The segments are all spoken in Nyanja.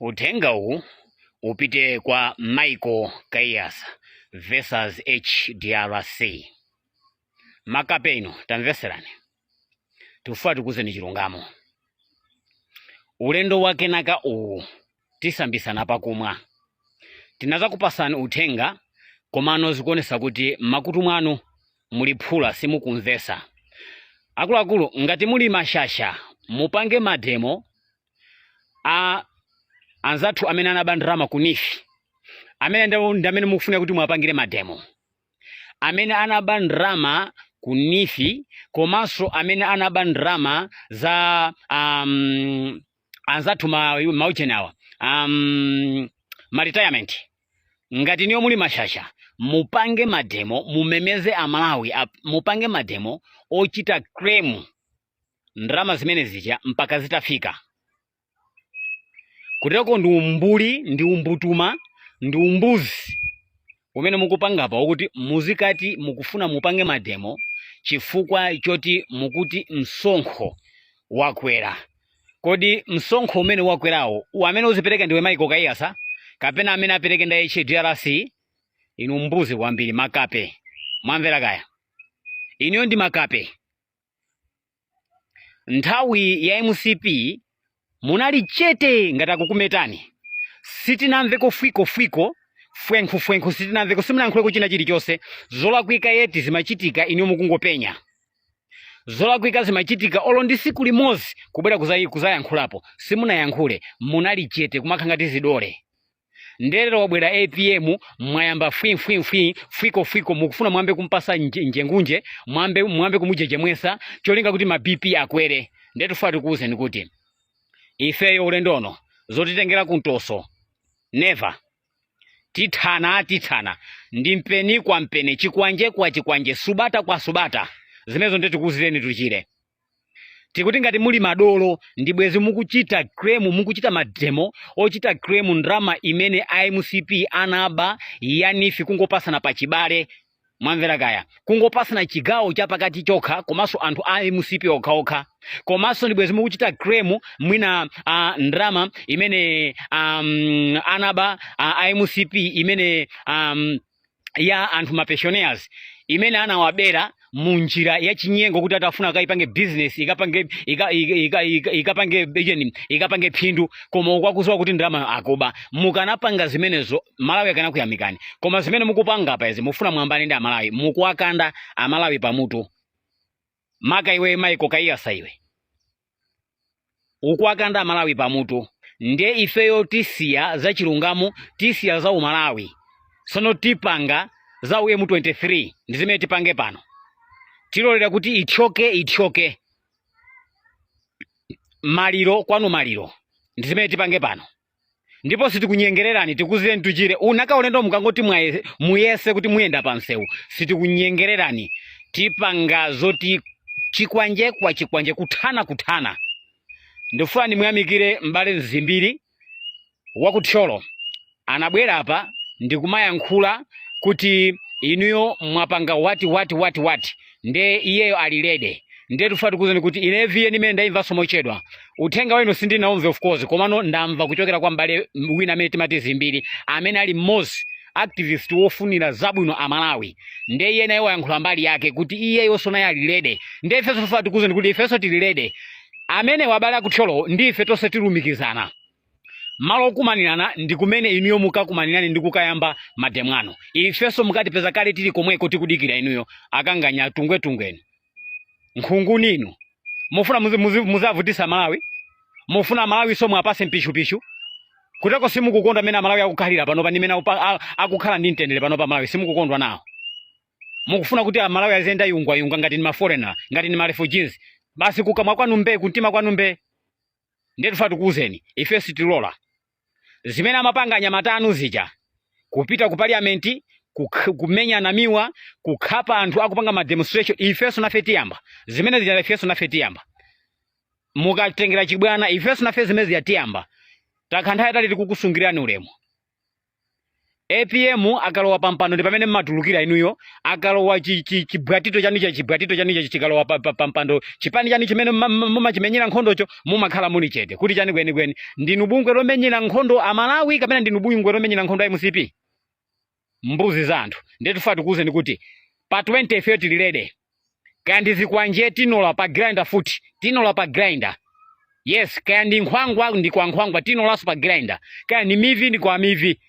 Uthenga uwu upite kwa Michael Kaiyatsa versus HDRC. Makape inu, tamveserani, tikufuna tikuuzeni chilungamo. Ulendo wake naka uwu tisambisana pakumwa. Tinazakupasani uthenga, komano zikuonesa kuti m'makutu mwanu muli phula, simukumvesa. Akuluakulu, ngati muli mashasha, mupange mademo a anzathu amene anaba ndalama ku NEEF, amene ndi amene mukufuna kuti muwapangire mademo, amene anaba ndalama ku NEEF, komanso amene anaba ndalama za anzathu maucheni awa, ma retirement. Ngati niyo muli mashasha, mupange mademo, mumemeze Amalawi, mupange mademo ochita claim ndalama zimene zija mpaka zitafika. Kuteko ndi umbuli, ndi umbutuma, ndi umbuzi umene mukupangapa, wokuti muzikati mukufuna mupange mademo chifukwa choti mukuti msonkho wakwera. Kodi msonkho umene wakwerawo, amene uzipereka ndiwe Michael Kaiyatsa, kapena amene apereke ndi HDRC? Inu mbuzi kwambiri, makape. Mwamvera kaya? Inuyo ndi makape. Nthawi ya MCP munali chete ngati akukumetani. Sitinamveko fwikofwiko, fwenkhufwenkhu, sitinamveko, simunayankhuleko china chilichonse. Zolakwika yeti zimachitika, inuyo mukungopenya. Zolakwika zimachitika, olo ndi siku limodzi kubwera kuzayankhulapo simunayankhule. Munali chete, kumakhala ngati zidole. Nde lero wabwera APM, mwayamba fwimfwimfwi, fwikofwiko, mukufuna mwambe kumpasa njengunje, mwambe kumujejemwesa cholinga kuti ma BP akwere. Nde tifuna tikuwuzeni kuti ifeyo ulendono zotitengera kuntoso never. Tithana, tithana ndi mpeni kwa mpeni, chikwanje kwa chikwanje, subata kwa subata. Zimenezo ndiye tikuwuzireni tuchire. Tikuti ngati muli madolo, ndi bwezi mukuchita claim, mukuchita mademo ochita claim ndalama imene iMCP anaba ya NEEF, kungopasana pachibale. Mwamvera kaya? Kungopasana chigawo chapakati chokha, komanso anthu a MCP okhaokha. Komanso ndi bwezi mukuchita claim mwina ndalama imene anaba iMCP, imene ya anthu ma pensioners, imene anawabera mu njira ya chinyengo, kuti atafuna akaipange business, ikapange ika, ika, ika, ika, ikapange ijeni, ikapange phindu, koma ukwakuziwa kuti ndalama akuba. Mukanapanga zimenezo, Malawi akanakuyamikani. Koma zimene mukupanga apa izi, mufuna mwambane ndi Amalawi, mukuwakanda Amalawi pamutu. Maka iwe Michael Kaiyatsa, iwe ukuwakanda Amalawi pamutu. Ndiye ifeyo tisiya za chilungamo, tisiya za umalawi, sono tipanga za u M23. Ndi zimene tipange pano. Tilolera kuti ithyoke, ithyoke, maliro kwanu maliro. Ndi zimene tipange pano, ndipo sitikunyengererani. Tikuzireni tuchire unaka ulendo, mukangoti muyese kuti muyenda pa msewu, sitikunyengererani. Tipanga zoti chikwanje kwa chikwanje, kuthana kuthana. Ndifuna ndimuyamikire m'bale Mzimbiri wakuthyolo, anabwera apa ndikumayankhula kuti inuyo mwapanga wati wati wati wati, nde iyeyo ali ready. Ndiye tifuna tikuwuzeni kuti ine VN imene ndayimvanso mochedwa, uthenga wenu sindinaumve, of course, komano ndamva kuchokera kwa m'bale wina amene timati Zimbiri, amene ali mmodzi activist wofunira zabwino Amalawi. Ndiye iye naye wayankhula mbali yake kuti iyeyonso naye ali ready. Ndiye ifenso tifuna tikuwuzeni kuti ifenso tili ready. Amene wabale akuthyolo ndi ife tonse tilumikizana malo okumanirana, ndi kumene inuyo mukakumanirani ndi kukayamba mademo anu. Ifenso mukatipeza kale tili komweko, tikudikira inuyo. Akanganya tungwetungwenu, nkhunguni inu, mufuna muzavutisa Malawi? Mufuna Malawi so mwapase mpishupishu? Kuteko simukukonda amene Amalawi akukhalira panopa, ndi mene akukhala ndi mtendere panopa. Malawi simukukondwa nawo. Mukufuna kuti Amalawi aziyenda yungwayungwa ngati ndi ma foreigner, ngati ndi ma refugees basi. Kukamwa kwanu mbe, kumtima kwanu mbe. Ndiye tifuna tikuwuzeni, ife sitilola zimene amapanga anyamata anu zija, kupita ku parliament, kumenya namiwa, kukhapa anthu akupanga ma demonstration. Ifenso nafe tiyamba zimene zija. Ifenso nafe tiyamba. Mukatengera chibwana, ifenso nafe zimene zija tiyamba. Takhala nthawi yatali tikukusungirani ulemu. APM akalowa pampando ndi pamene mmatulukira inuyo. Akalowa chibwatito chanucha, chibwatito chanucha chikalowa pampando, chipani chanu chimene mumachimenyera nkhondocho, mumakhala muli chete. Kuti chani kwenikweni? Ndinu bungwe lomenyera nkhondo Amalawi kapena ndinu bungwe lomenyera nkhondo a MCP? Mbuzi za anthu. Ndiye tifuna tikuwuzeni kuti pa 20 ifeyo tili ready. Kaya ndi zikwanje tinola pa grinder, futi tinola pa grinder. Yes, kaya ndi nkhwangwa ndi kwa nkhwangwa, tinolanso pa grinder. Kaya ndi mivi ndi kwa mivi,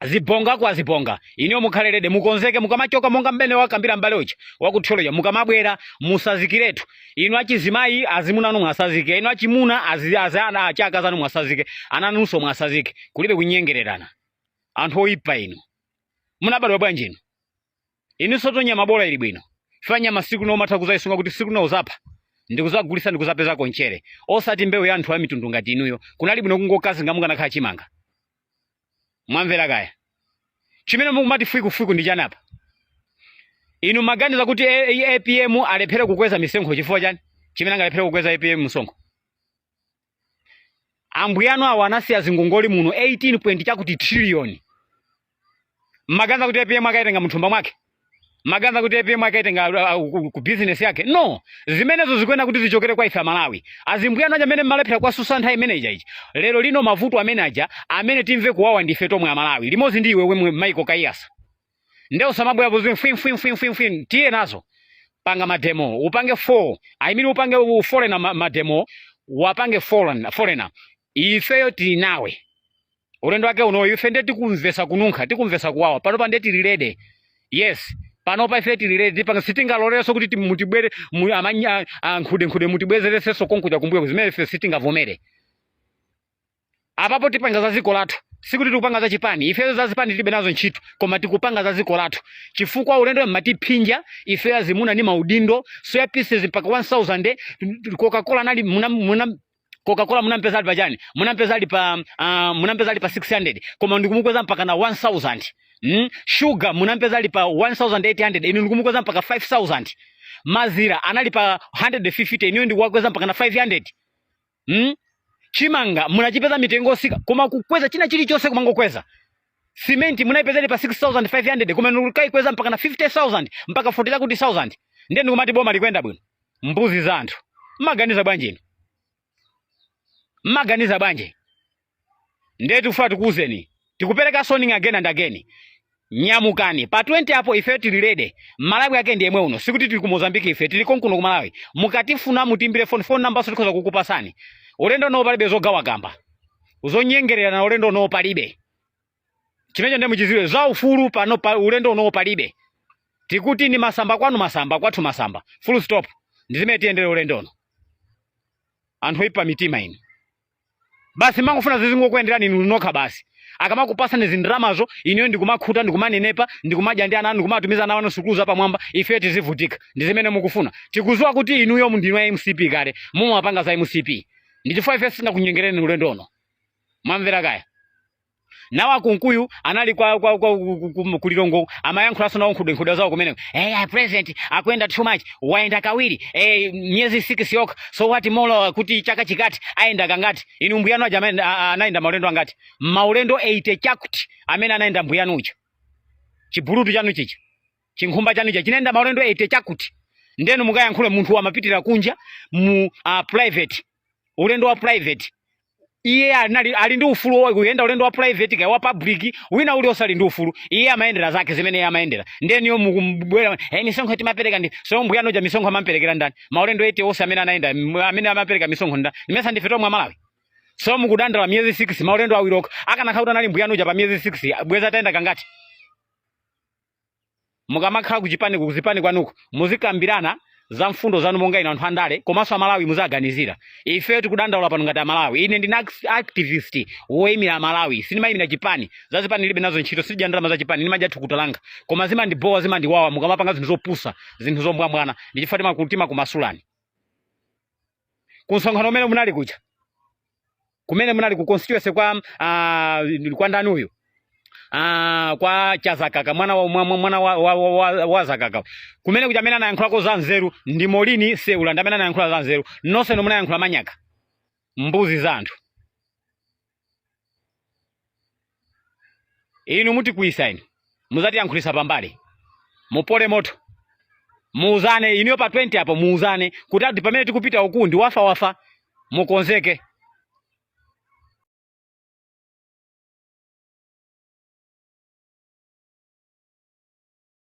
zibonga kwa zibonga. Inuyo mukhale ready, mukonzeke mukamachoka, monga mmene wakambira mbale uja wakuthyoleja. Mukamabwera musazikiretu. Inu achizimayi, azimuna anu mwasazike. Inu achimuna, ana achakazi anu mwasazike, ana anunso mwasazike. Kulibe kunyengererana. Anthu oyipa inu, munabadwa bwanji inu? Inunso to nyama bola ili bwino fa nyama siku lina umatha kuzayisunga kuti siku lina uzapha ndikuzagulisa ndikuzapezako mchere, osati mbewu ya anthu a mitundu ngati inuyo. Kunali bwino kungokazinga mukanakhala chimanga. Mwamvera kaya? Chimene mukumati fwikufwiku ndi chani apa? Inu maganiza kuti APM alephere kukweza misonkho chifukwa chani? Chimene angalephere kukweza APM msonkho, ambuyanu awo anasiya zingongoli muno 18 point chakuti trillion. Mmaganiza kuti APM akaitenga mthumba mwake? Maganiza kuti APM akaitenga ku business yake? No, zimenezo zikuyenera kuti zichokere kwa ife Amalawi. Azimbuyanu aja amene mmalephera kwasusa nthawi imene ija ija, lero lino mavuto amene aja amene timve kuwawa ndife tomwe Amalawi, limodzi ndi iwe wemwe Michael Kaiyatsa. Nde usamabwera pozwi mfwi mfwi mfwi mfwi mfwi. Tiye nazo, panga mademo, upange 4, I mean, upange foreigner mademo wapange foreigner. Ifeyo tili nawe ulendo wake unoyo. Ife ndiye tikumvesa kununkha, tikumvesa kuwawa. Panopa ndiye tili ready. Yes, panopa ife tili ready. Tipanga, sitingalolerenso kuti mutibwere amanya nkhude nkhude, mutibwezeresenso konkuja kumbuyo, zimene ife sitingavomere. Apapo tipanga za dziko lathu, sikuti tikupanga za chipani. Ifeyo za zipani tilibe nazo ntchito, koma tikupanga za dziko lathu, chifukwa ulendo mmatiphinja ife azimuna ndi maudindo. Soya pieces mpaka 1000, Coca-Cola anali muna Coca-Cola munampeza ali pa chani? Munampeza ali pa 600, koma ndikumukweza mpaka na 1000. Sugar munampeza ali pa 1800, inu ndikumukweza mpaka 5000. Mazira anali pa 150, inu ndikuwakweza mpaka na 500. Chimanga munachipeza mitengo osika, koma kukweza china chilichonse kumangokweza. Simenti munaipeza ili pa 6500, koma ndikukayikweza mpaka na 50000, mpaka 40 chakuti 1000. Ndiye ndikumati boma likwenda bwino? Mbuzi za anthu, mmaganiza bwanji inu? Mmaganiza bwanji? Ndiye tikufuna tikuwuzeni, tikupereka warning again and again. Nyamukani pa 20 apo, ife tili ready. Malawi ake ndi yemwe uno, sikuti tili ku Mozambique, ife tili konkuno ku Malawi. Mukatifuna mutimbire phone, phone number so tikhoza kukupasani. Ulendo uno palibe zogawa kamba, zonyengerera na ulendo uno palibe. Chimenecho ndiye muchiziwe. Za ufulu pano pa ulendo uno palibe. Tikuti ni masamba kwanu masamba, kwathu masamba, full stop. Ndi zimene tiyendere ulendo uno. Anthu oyipa mitima inu, basi mangofuna zizingokuyenderani inu nokha basi. Akamakupasani zindramazo inuyo ndikumakhuta, ndikumanenepa, ndikumadya ndi ana anu, ndikumatumiza ana anu sukulu zapamwamba, ife tizivutika. Ndi zimene mukufuna. Tikuziwa kuti inuyo ndinu a MCP kale, mumapanga za MCP. Ndi chifukwa ife sitingakunyengereni ulendo uno. Mwamvera kaya? Nawo akunkuyu anali kwa kulilongo, amayankhulanso nawo nkhude zawo kumeneko. Hey, president akuyenda too much, wayenda kawiri miyezi 6 yokha, so what more kuti chaka chikati ayenda kangati? Inu mbuyanu aja anayenda maulendo angati? Maulendo 80 chakuti amene anayenda mbuyanu uja, chibulutu chanu chicha, chinkhumba chanu cha chinayenda maulendo 80 chakuti. Ndenu mukayankhule munthu amapitira kunja mu private, ulendo wa private. Iye anali ali ndi ufulu wa kuyenda ulendo wa private kaya wa public, wina uli ali ndi ufulu. Iye amayendera zake zimene iye amayendera. Ndeniyo mukubwera, hey, misonkho timapereka ndi so mbuyano ja misonkho amamperekera ndani? Maulendo 80 onse amene anayenda, amene amapereka misonkho ndani? Nimesa ndife tomwe Amalawi? So mukudandala miyezi 6, maulendo awiri okha. Akanakhala kuti anali mbuyano ja pa miyezi 6, bweza atayenda kangati? Mukamakhala kuchipani, kuzipani kwanuko, muzikambirana za mfundo zanu monga inu anthu andale, komanso Amalawi muzaganizira. Ife tikudandaula pano ngati Amalawi. Ine ndine activist woyimira Amalawi, sindimayimira chipani. Za zipani ndilibe nazo ntchito, sindidya ndalama za chipani, ndimadya thukuta langa. Koma zimandibowa, zimandiwawa mukamapanga zinthu zopusa, zinthu zombwambwana. Ndichifukwa timakumasulani. Ku msonkhano umene munali kuja, kumene munali ku constituency kwa ndani uyu, kwa Chazakaka, mwana wa Zakaka, kumene kuja, amene anayankhulako za nzeru ndi Molini Seula, ndi amene anayankhula za nzeru. Nonse nomwe munayankhula manyaka, mbuzi za anthu. Inu mutikwiyisa inu, muzatiyankhulisa pambali. Mupole moto, muuzane inuyo pa 20 apo, muuzane kuti ati pamene tikupita uku ndi wafa wafa, mukonzeke.